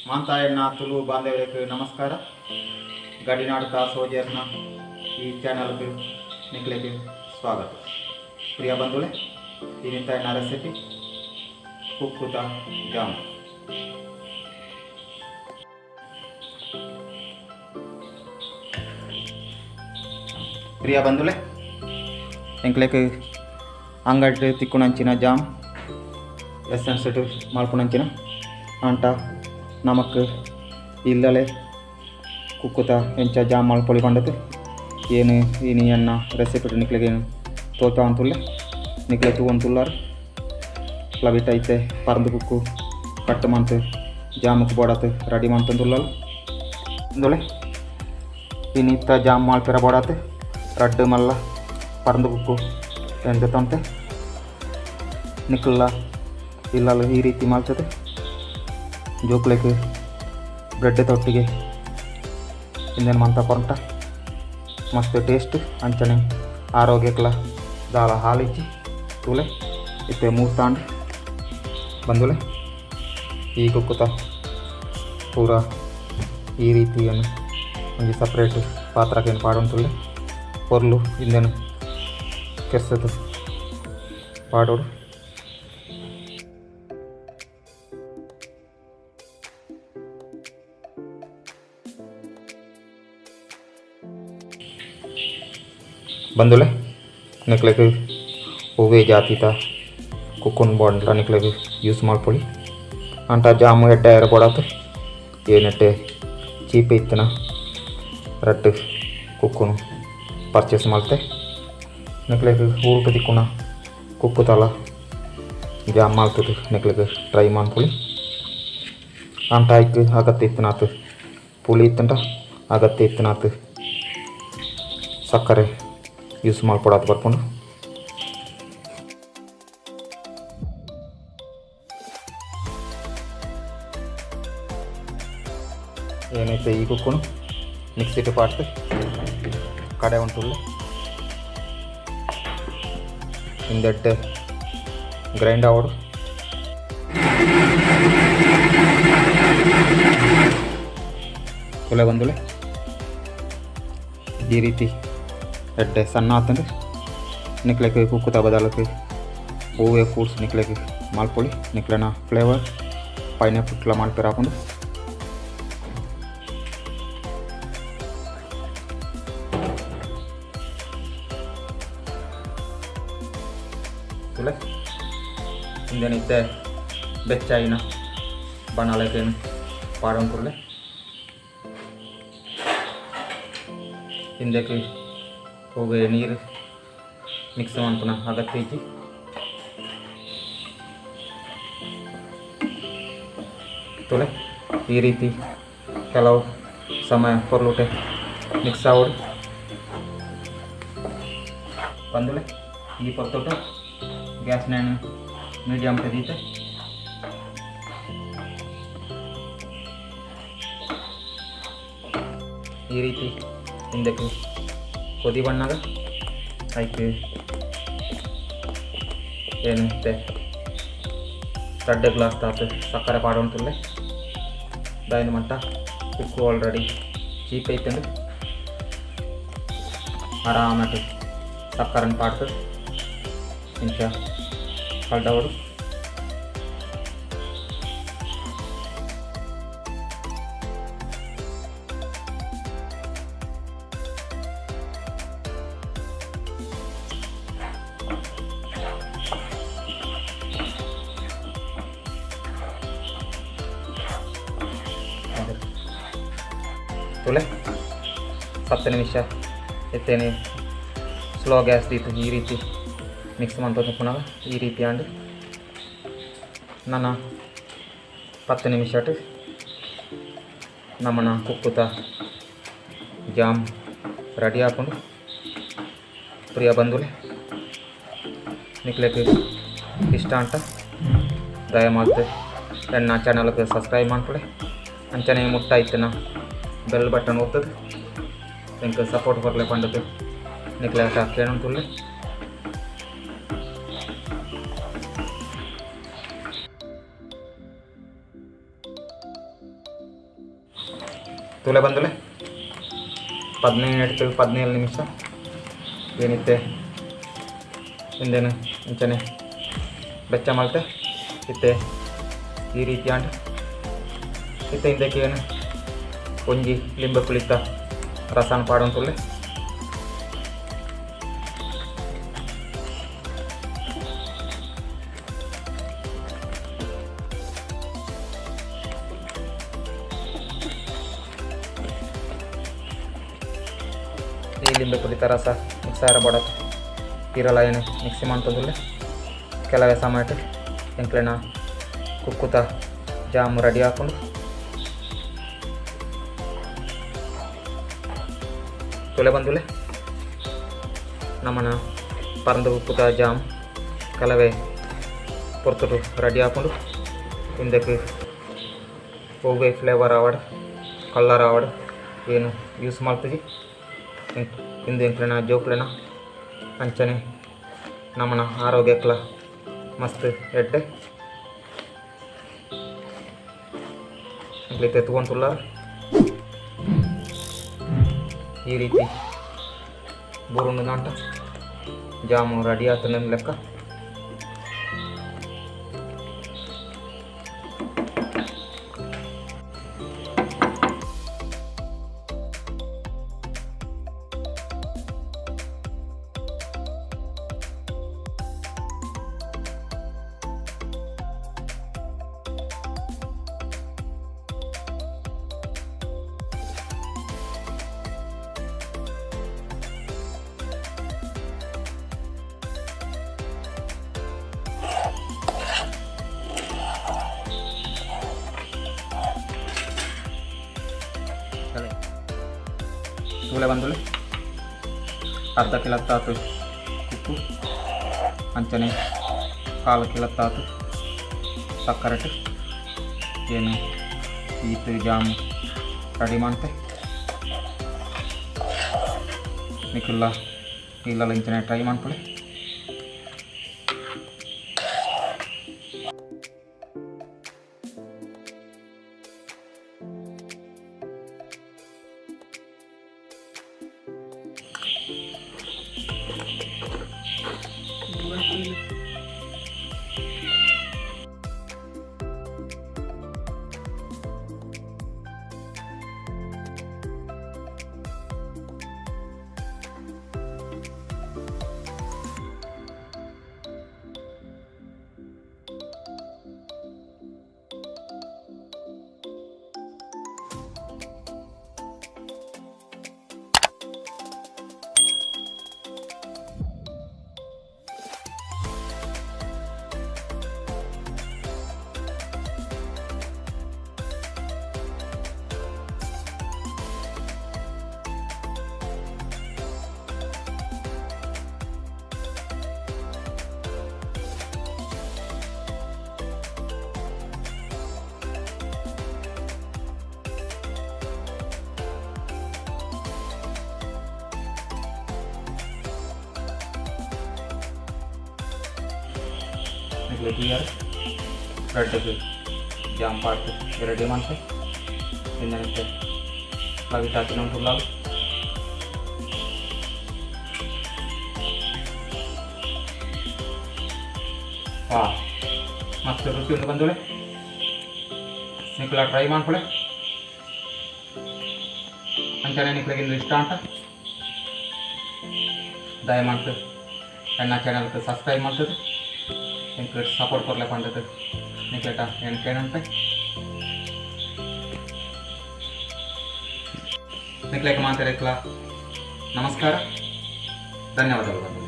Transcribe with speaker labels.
Speaker 1: ಮಾಂತಾಯಣ್ಣ ತುಳು ಬಾಂಧವ್ಯಕ್ಕೆ ನಮಸ್ಕಾರ. ಗಡಿನಾಡು ಸೋಜರ್ನ ಈ ಚಾನಲ್ಗೆ ನಿಕ್ಲೆಗೆ ಸ್ವಾಗತ. ಪ್ರಿಯ ಬಂಧುಗಳೇ, ಇನ್ನಿಂತ ರೆಸಿಪಿ ಕುಕ್ಕುತ ಜಾಮ್. ಪ್ರಿಯ ಬಂಧುಗಳೇ, ಎಂಕ್ಲೆಗ್ ಅಂಗಡಿ ತಿಕ್ಕುನಂಚಿನ ಜಾಮ್ ಎಸೆನ್ಸ್ ಮಲ್ಪುನಂಚಿನ ಅಂಟ ನಮಕ್ ಇಲ್ಲಲೆ ಕುಕ್ಕುತ ಎಂಚ ಜಾಮ್ ಮಲ್ಪೊಲಿ ಪಂಡದು ಏನು ಇನಿ ಎನ್ನ ರೆಸಿಪಿ ನಿಕ್ಲೆಗ್ ತೋಜಾವೊಂದುಲ್ಲೆ. ನಿಕ್ಲೆ ತೂವೊಂದುಲ್ಲಾರ್ ಪ್ಲವಿಟ್ ಐತೆ ಪರಂದು ಕುಕ್ಕು ಕಟ್ ಮಂತ್ ಜಾಮುಕ್ ಬೋಡಾತ್ ರೆಡಿ ಮಂತೊಂದುಲ್ಲಲ್. ಇಂದುಲೆ ಇನಿತ್ತ ಜಾಮ್ ಮಲ್ಪೆರ ಬೋಡಾತ್ ರಡ್ಡ್ ಮಲ್ಲ ಪರಂದು ಕುಕ್ಕು ಎಂತ ತೊಂತೆ ನಿಕ್ಕಲ್ಲ ಇಲ್ಲಲ್ ಈ ರೀತಿ ಮಲ್ತದೆ. ಜೋಕ್ಲೆಗ್ ಬ್ರೆಡ್ ತೊಟ್ಟಿಗೆ ಇಂದೆನ್ ಮಂತ ಕೊರಂಟ ಮಸ್ತ್ ಟೇಸ್ಟ್ ಅಂಚನೆ ಆರೋಗ್ಯಕ್ಲ ದಾಲ ಹಾಲಿಜ್ಜಿ. ತೂಲೆ ಇತ್ತೆ ಮೂರ್ತಾಂಡ್ ಬಂದುಲೆ ಈ ಕುಕ್ಕುತ ಪೂರ ಈ ರೀತಿಯನ್ನು ಒಂಜಿ ಸಪ್ರೇಟ್ ಪಾತ್ರಕ್ಕೆ ಪಾಡೊಂದುಲ್ಲೆ. ಪೊರ್ಲು ಇಂದೆನ್ ಕೆರ್ಸದ್ ಪಾಡೊಡು. ಬಂದುಲೆ ನಿಕ್ಲೆಗ್ ಒವ್ವೇ ಜಾತಿತ ಕುಕ್ಕುನ್ ಬೋಂಡ್ಲ ನಿಕ್ಲೆಗ್ ಯೂಸ್ ಮಲ್ಪೊಲಿ. ಅಂಟ ಜಾಮು ಎಡ್ಡೆ ಆಯೆರೆ ಬೋಡಾತ್ ಏನೆಡ್ಡೆ ಚೀಪ್ ಇತ್ತಿನ ರಡ್ಡ್ ಕುಕ್ಕುನು ಪರ್ಚೇಸ್ ಮಲ್ತೆ. ನಿಕ್ಲೆಗ್ ಊರುಟು ತಿಕ್ಕುನ ಕುಕ್ಕುತಲ ಜಾಮ್ ಮಲ್ತುದು ನಿಕ್ಲೆಗ್ ಟ್ರೈ ಮನ್ಪೊಲಿ. ಅಂಟ ಐಕ್ ಅಗತ್ಯ ಇತ್ತಿನಾತ್ ಪುಳಿ ಇತ್ತುಂಡ ಅಗತ್ಯ ಇತ್ತಿನಾತ್ ಸಕ್ಕರೆ ಯೂಸ್ ಮಲ್ಪೊಡಾತ್ ಬರ್ಪುಂಡು. ಏನೈತೆ ಈ ಕುಕ್ಕುನು ಮಿಕ್ಸಿಟ್ ಪಾಡ್ದು ಕಡೆ ಉಂಟುಲ್ಲೆ ಇಂದೆಡ್ಡೆ ಗ್ರೈಂಡ್ ಆವೊಡು. ಕುಲೆ ಬಂದುಲೆ ಈ ರೀತಿ ಎಡ್ಡೆ ಸಣ್ಣ ಆತಂಡು. ನಿಕ್ಲೆಗ್ ಕುಕ್ಕುತ ಬದಲಕ್ ಒವ್ವೇ ಫ್ರೂಟ್ಸ್ ನಿಕ್ಲೆಗ್ ಮಲ್ಪೊಲಿ. ನಿಕ್ಲೆನ ಫ್ಲೇವರ್ ಪೈನಾಪಲ್ಲ ಮಲ್ಪೆರೆ ಆಪುಂಡು. ತೂಲೆ ಇಂದೆನ್ ಇತ್ತೆ ಬೆಚ್ಚಾಯಿನ ಬಾಣಲೆಗ್ ಪಾಡೊಂದುಲ್ಲೆ. ಇಂದೆಕ್ ಒವ್ವೇ ನೀರು ಮಿಕ್ಸ್ ಮನ್ಪುನ ಅಗತ್ಯ ಇಜ್ಜಿ. ತೂಲೆ ಈ ರೀತಿ ಕೆಲವು ಸಮಯ ಪೊರ್ಲುಟೆ ಮಿಕ್ಸ್ ಆವೊಡು. ಬಂದುಲೆ ಈ ಪೊರ್ತುಟು ಗ್ಯಾಸ್ ನೇನ್ ಮೀಡಿಯಮ್ ದೀತೆ ಈ ರೀತಿ ಇಂದೆಕ್ ಕೊದಿ ಬಣ್ಣಗ ಐಕ್ ಏನಂತೆ ರಡ್ಡ್ ಗ್ಲಾಸ್ ತಾತ್ ಸಕ್ಕರೆ ಪಾಡೊಂದುಲ್ಲೆ. ದಾಯೆಂದ್ ಮಂಟ ಕುಕ್ಕು ಆಲ್ರೆಡಿ ಚೀಪ್ ಐತುಂಡು. ಆರಾಮಡ್ ಸಕ್ಕರೆನ್ ಪಾಡ್ದ್ ಇಂಚ ಕಲ್ಡಾವೊಡು. ತೂಲೆ 10 ನಿಮಿಷ ಇತ್ತೇನೆ ಸ್ಲೋ ಗ್ಯಾಸ್ ದೀತ್ ಈ ರೀತಿ ಮಿಕ್ಸ್ ಮಂತೊಂದುಪ್ಪುನಗ ಈ ರೀತಿ ಆಂಡ್. ನನ 10 ನಿಮಿಷಟ್ ನಮನ ಕುಕ್ಕುತ ಜಾಮ್ ರೆಡಿ ಆಪುಂಡು. ಪ್ರಿಯ ಬಂಧುಲೆ, ನಿಕ್ಲೆಗ್ ಇಷ್ಟ ಅಂಟ ದಯಮಾಲ್ತ್ ಎನ್ನ ಚಾನಲ್ಗ್ ಸಬ್ಸ್ಕ್ರೈಬ್ ಮನ್ಪುಲೆ. ಅಂಚನೆ ಮುಟ್ಟ ಇತ್ತಿನ ಬೆಲ್ ಬಟನ್ ಒತ್ತುದು ಎಂಕ್ ಸಪೋರ್ಟ್ ಕೊರ್ಲೆ ಪಂಡುದು ನಿಕ್ಲೆ ಕೇಳೊಂದುಲ್ಲೆ. ತೂಲೆ ಬಂದುಲೆ 15 17 ನಿಮಿಷ ಏನಿತ್ತೆ ಇಂದೇನು ಇಂಚನೆ ಬೆಚ್ಚ ಮಲ್ತೆ ಇತ್ತೆ ಈ ರೀತಿ ಆಂಡ್ ಇತ್ತೆ ಇಂದಕ್ಕೆ ಏನು ಒಂಜಿ ಲಿಂಬೆ ಪುಳಿತ ರಸನ ಪಾಡೊಂದುಲ್ಲೆ. ಈ ಲಿಂಬೆ ಪುಳಿತ ರಸ ಮಿಕ್ಸ್ ಆರ ಬಡತ್ ತೀರಲ ಏನು ಮಿಕ್ಸಿ ಮಾಡ್ತಂದುಲ್ಲೆ. ಕೆಲವೇ ಸಮಯಕ್ಕೆ ಎಂಕ್ಲೆನ ಕುಕ್ಕುತ ಜಾಮ್ ರೆಡಿ ಹಾಕೊಂಡು ತೊಲೆ ಬಂದುಲೆ ನಮ್ಮನ ಪರಂದು ಉಪ್ಪುತ ಜಾಮ್ ಕೆಲವೇ ಪೊರ್ತುಡು ರೆಡಿ ಹಾಕೊಂಡು ಇಂದಕ್ಕೆ ಒವ್ವೆ ಫ್ಲೇವರ್ ಆವಡ್ ಕಲರ್ ಆವಡ್ ಏನು ಯೂಸ್ ಮಾಡ್ತೀವಿ. ಇಂದು ಎಂಕ್ಲೆನ ಜೋಕ್ಲೆನ ಅಂಚನೆ ನಮ್ಮನ ಆರೋಗ್ಯಕ್ಲ ಮಸ್ತ್ ಎಡ್ಡೆ ಎಂಕ್ಲಿತ್ತೆ ತೂವೊಂದುಲ್ಲ. ಈ ರೀತಿ ಬೂರುಂಡು ನಾಟ ಜಾಮು ರೆಡಿ ಆತನ ಲೆಕ್ಕ. ತೂಲೆ ಬಂದುಲೆ ಅರ್ಧ ಕಿಲತ್ತಾತು ಉಪ್ಪು ಅಂಚನೆ ಕಾಲು ಕಿಲತ್ತಾತು ಸಕ್ಕರೆ ಏನು ಈತ್ ಜಾಮ್ ರೆಡಿ ಮಾಡ್ತೆ. ನಿಕುಲ್ಲ ಇಲ್ಲಲ್ಲ ಇಂಚನೆ ಟ್ರೈ ಮಾಡ್ಕೊಳ್ಳಿ. ತೂಯರ್ ಬ್ರೆಡ್ಗೆ ಜಾಮ್ ಪಾಡ್ದು ರೆಡಿ ಮಾಡ್ತೆ ಇಂದನಿತ್ತೆ ಲವಿತ ತಿನ್ನೊಂದುಲ್ಲ. ವಾ ಮಸ್ತ್ ರುಚಿ ಉಂಟು ಬಂದುಳೆ. ನಿಕ್ಲ ಟ್ರೈ ಮಾಡ್ಕೊಳ್ಳೆ. ಅಂಚನೆ ನಿಕ್ಲೆಗ್ ಇಂದು ಇಷ್ಟ ಅಂತ ದಯಮಾಡ್ತು ಎನ್ನ ಚಾನಲ್ಗೆ ಸಬ್ಸ್ಕ್ರೈಬ್ ಮಾಡ್ತದೆ ಎಂಕ್ ಸಪೋರ್ಟ್ ಕೊರ್ಲೆ ಪಂಡದು ನಿಕ್ಲೆಟ ಏನು ಕೇಳಂತೆ. ನಿಕ್ಲೆಗ್ ಮಾತಾಡಕ್ಲ ನಮಸ್ಕಾರ, ಧನ್ಯವಾದಗಳು.